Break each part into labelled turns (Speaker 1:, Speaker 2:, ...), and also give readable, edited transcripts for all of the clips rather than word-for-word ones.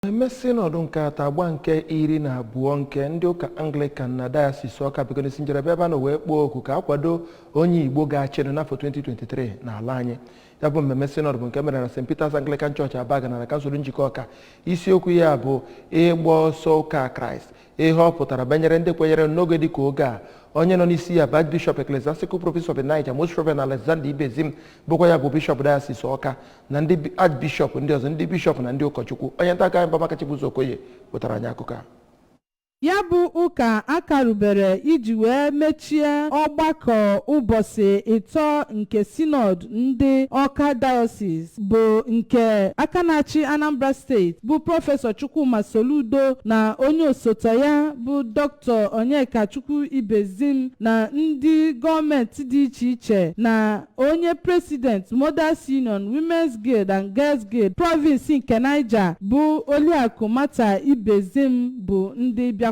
Speaker 1: Mmemme Synod nke atọ, agba nke 12 nke ndị ụka Anglican na Diocese Ọka bigoro isi njedebe ebe a nọ wee kpọọ oku ka akwado onye Igbo ga-achịrị n'afọ 2023 n'ala anyị. Ya bụ mmemme Synod bụ nke mere na St. Peter's Anglican Church, Abagana, na kansụl Njikọ Ọka. Isiokwu ya bụ "Ịgba ọsọ ụka Kraịst, ihe ọ pụtara banyere ndị kwenyere n'oge dịka oge a". Onye nọ n'isi ya bụ Archbishop Ecclesiastical Province of Niger, Most Reverend Alexander Ibezim, bụkwa ya bụ Bishọp Diocese Ọka, na ndị Archbishop ndị ọzọ, ndị bishọp na ndị ụkọchukwu. Onye nta akụkọ anyị bụ Amaka Chibuzo Okoye wetara anyị akụkọ a.
Speaker 2: Ya bụ ụka akarubere iji wee mechie ọgbakọ ụbọchị 3 nke Synod ndị Ọka Diocese, bụ nke aka na-achị Anambra Steeti bụ Prọfesọ Chukwuma Soludo na onye osote ya bụ Dr. Onyekachukwu Ibezim na ndị gọọmenti dị iche iche na onye President Mothers Union, Women's Guild and Girls Guild Province nke Niger bụ Oliakụ Mata Ibezim bụ ndị bịakwara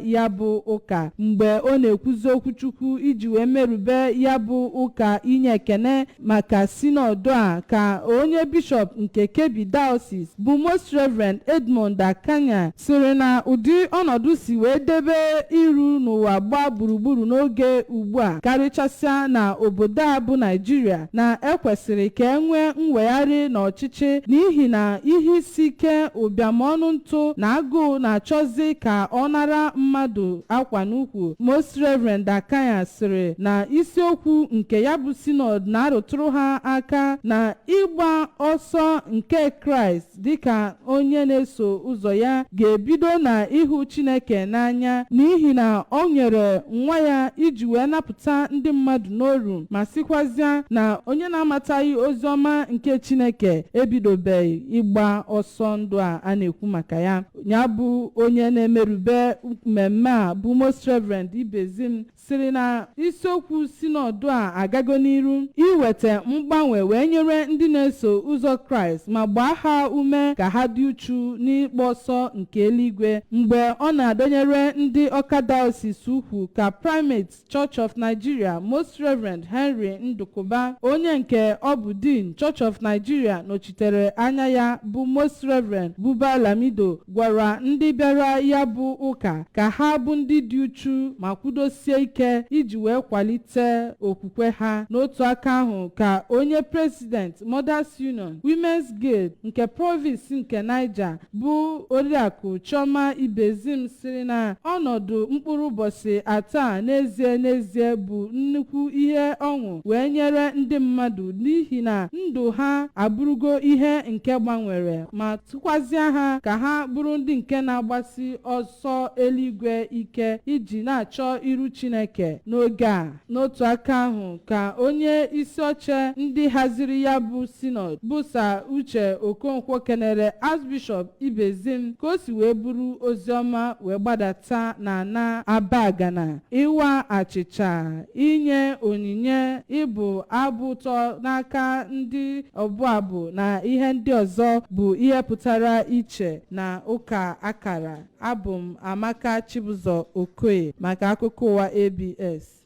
Speaker 2: ya bụ ụka. Mgbe ọ na-ekwuzi okwuchukwu iji wee merube ya bụ ụka inye ekene maka Synod a, ka onye bishọp nke Kebbi Diocese bụ Most Reverend Edmond Akanya sịrị na ụdị ọnọdụ si wee debe iru n'ụwa gbaa gburugburu n'oge ugbu a, karịchasịa na obodo a bụ Naijiria, na ekwesịrị ka e nwee mwegharị n'ọchịchị, n'ihi na ihe isi ike, ụbịam ọnụ ntụ na agụụ na-achọzi ka ọ nara mmadụ akwa n'ukwu. Most Reverend Akanya sịrị na isiokwu nke ya bụ Synod na-arụtụrụ ha aka na ịgba ọsọ nke Kraịst dịka onye na-eso ụzọ ya ga-ebido na ịhụ Chineke n'anya, n'ihi na ọ nyere nwa ya iji wee napụta ndị mmadụ n'oru, ma sịkwazịa na onye na-amataghị ozi ọma nke Chineke ebidobeghị ịgba ọsọ ndụ a a na-ekwu maka ya. Ya bụ onye na-emerube mmemme a bụ Most Reverend Ibezim sịrị na isiokwu Synod a agago n'iru iweta mgbanwe wee nyere ndị na-eso ụzọ Kraịst ma gbaa ha ume ka ha dị uchu n'ịgba ọsọ nke eluigwe. Mgbe ọ na-adọnyere ndị Ọka Diocese ukwu, ka Primate Church of Nigeria, Most Reverend Henry Ndukuba, onye nke ọ bụ Dean Church of Nigeria nọchitere anya ya bụ Most Reverend Buba Lamido, gwara ndị bịara ya bụ ụka ka ha bụ ndị dị uchu ma kwudosie ike iji wee kwalite okwukwe ha. N'otu aka ahụ, ka onye President Mothers Union, Women's Guild nke Province nke Niger bụ Oriakụ Chioma Ibezim sịrị na ọnọdụ mkpụrụ ụbọchị 3 a n'ezie n'ezie bụ nnukwu ihe ọṅụ wee nyere ndị mmadụ, n'ihi na ndụ ha abụrụgo ihe nke gbanwere, ma tụkwazịa ha ka ha bụrụ ndị nke na-agbasi ọsọ eluigwe ike iji na-achọ iru Chineke n'oge a. N'otu aka ahụ, ka onye isi oche ndị haziri ya bụ Synod bụ Sir Uche Okonkwo kenere Archbishop Ibezim ka o si wee buru oziọma wee gbadata na na Abagana. Ịwa achịcha, inye onyinye, ịbụ abụ ụtọ n'aka ndị ọbụ abụ na ihe ndị ọzọ bụ ihe pụtara iche na ụka akara. Abụ m Amaka Chibụzọ Okoye maka akụkọ ụwa ABS.